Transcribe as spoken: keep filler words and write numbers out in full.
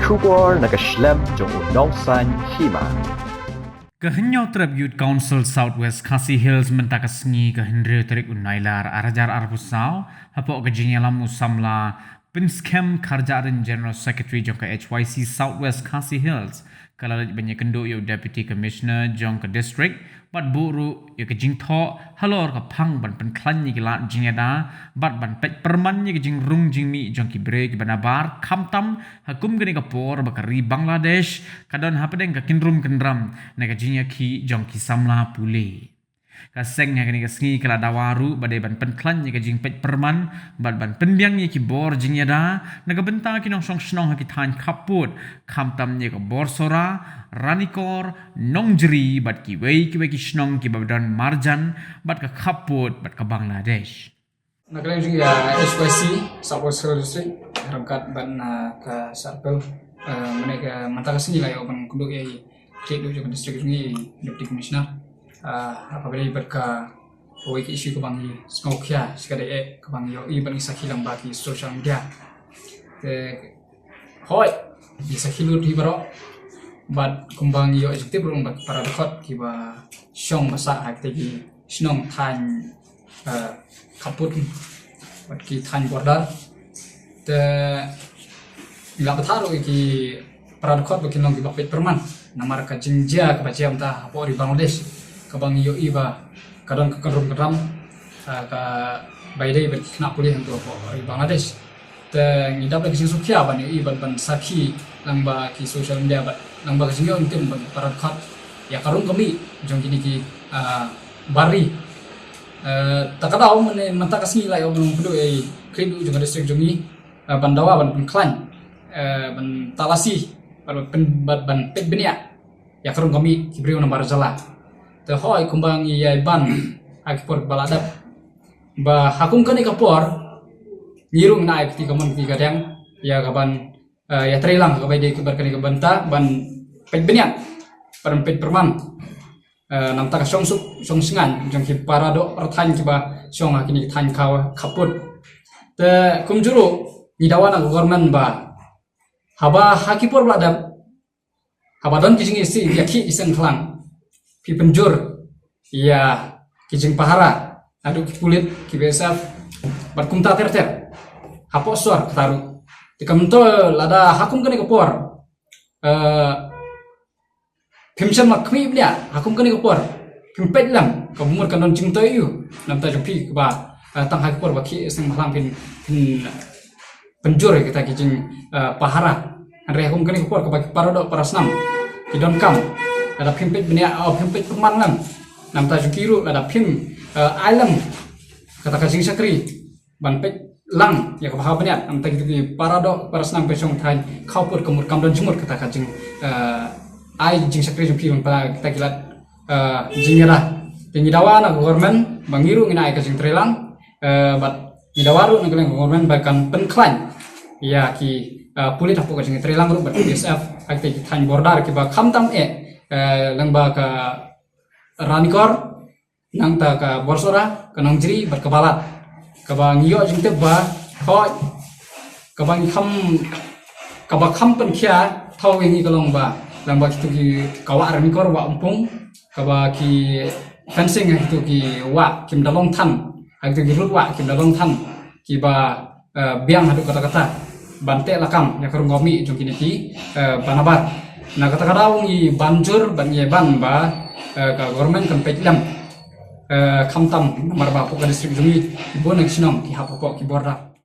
Khubor na ka shlem jong u Nongsaiñ Hima. Ka Hynñiewtrep Youth Council South West Khasi Hills mynta ka sngi ka hynriew tarik u Nailar ar hajar arphew saw, hapoh ka jingïalam u samla Pynskhem Kharjahrin, General Secretary jong ka H Y C South West Khasi Hills, ka la leit ban ïakynduh ïa u Deputy Commissioner jong ka district bad buh ruh ïa ka jingthoh halor ka phang ban pynkhlaiñ ïa ki lad jingïada bad ban peit pyrman ïa ka jingrung jingmih jong ki briew kiba nabar, khamtam ha kum kane ka por ba ka ri Bangladesh ka don hapdeng ka kynrum kynram na ka jingïakhih jong ki samla pule. Ka seng ha kane ka sngi ka la dawa ruh ba dei ban pynkhlaiñ ïa ka jingpeit pyrman bad ban pynbiang ïa ki bor jingïada na ka bynta ki nongshong shnong ha ki thaiñ khappud, khamtam ïa ka Borsora, Ranikor, Nongjri bad kiwei kiwei ki shnong kiba don marjan bad ka khappud bad ka Bangladesh. Na ka liang jong ka H Y C South West Khasi Hills District ryngkat bad na ka circle, eh, mynne ka mynta ka sngi la ïoh ban kynduh ïa i khlieh duh jong ka district jong i, Deputy Commissioner. Ah, ha kaba ïadei bad kawei ka issue kaba ngi sngewkhia shi ka dei eh kaba ngi ïohi bad ngi sakhi lyngba ki social media. Te hooid, ngi sakhi lut hi baroh. Bad kumba ngi ïoh jingtip ruh lyngba ki para dkhot kiba shong ba sah ha kita ki shnong thaiñ, eh, khappud bad ki thaiñ border. Te ngi la bthah ruh ïa ki para dkhot ba kin long kiba peit pyrman namar ka jingjia kaba jia mynta hapoh ri Bangladesh, kaba ngi ïohi ba ka don ka kynrum kynram, eh, kaba ïadei bad ki khynnah pule hangto hapoh ri Bangladesh. Te ngi dap da ka jingsngewkhia ban ïohi bad ban sakhi lyngba ki social media bad lyngba ka jingïoh jingtip bad para dkhot ïa ka rung ka mih jong kine ki, ah, bar ri. Eh, ta ka daw mynne mynta ka sngi la ïoh ban kynduh ïa i khlieh duh jong ka district jong ngi, eh, ban dawa ban pynkhlaiñ, eh, ban talasi bad ban pyn-, bad ban peit bniah ïa ka rung ka mih ki briew namar jylla. Te hooid, kumba ngi ïai ban ha ki por ba la dep, ba ha kum kane ka por ngi ruh ngi ai kti kamon kti kadiang ïa ka ban, eh, ïatreilang kaba ïadei bad kane ka bynta ban peit bniah, ban peit pyrman. Eh, namta ka shongsuk shongsngain jong ki para doh para thaiñ kiba shong ha kine ki thaiñ khaw khappud. Te kumjuh ruh ngi dawa na ka government ba haba ha ki por ba la dep, haba don ki jingïakhih ki seng khlang, phi pynjur ïa ki jingpahara naduh ki pulit, ki B S F bad kumta ter ter hapoh sor kata ruh. Te kumta lada ha kum kane ka por, eh, phim shym la khmih bniah ha kum kane ka por, phim peit lang, ka mut kan don jingtoi ïa u namta jong phi kaba, eh, tang ha ka por ba ki seng bhalang phin, phin pynjur ïa kita ki jing, eh, pahara. Hynrei ha kum kane ka por kaba ki para doh para snam ki donkam, lada phim peit bniah, oh, phim peit pyrman lang, namta jong ki ruh lada phim, eh, ai lang kata ka jingshakri ban peit lang ïa kaba ha bniah, namta kito ki para doh para snam ba shong thaiñ khappud, ka mut kam don jingmut kata ka jing, eh, ai jingshakri jong ki ban para kita ki lad, eh, jingïada. Te ngi dawa na ka government ba ngi ruh ngin ai ka jingtreilang, eh, bad ngi dawa ruh na ka liang ka government ba kan pynkhlaiñ ïa ki, eh, pulit hapoh ka jingtreilang ruh bad B S F ha kita ki thaiñ border kiba khamtam eh, eh, lyngba ka Ranikor, nangta ka Borsora, ka Nongjri bad ka Balat, kaba ngi ïoh jingtip ba hooid, kaba ngi kham, kaba kham pynkhia thaw ïa ngi ka long ba lyngba kito ki, ka wah Ranikor, wah Umpung, kaba ki fencing ha kito ki wah kim da long than, ha kito ki rud wah kim da long than, kiba, eh, biang haduh katta katta ban teh lakam ïa ka rung ka mih jong kine ki, eh, ba nabar. Na kata ka daw ngi ban jur bad ngi ban ba, eh, ka government kan peit lem, eh, khamtam namar ba hapoh ka district jong ngi bun na ki shnong ki hap hapoh ki border.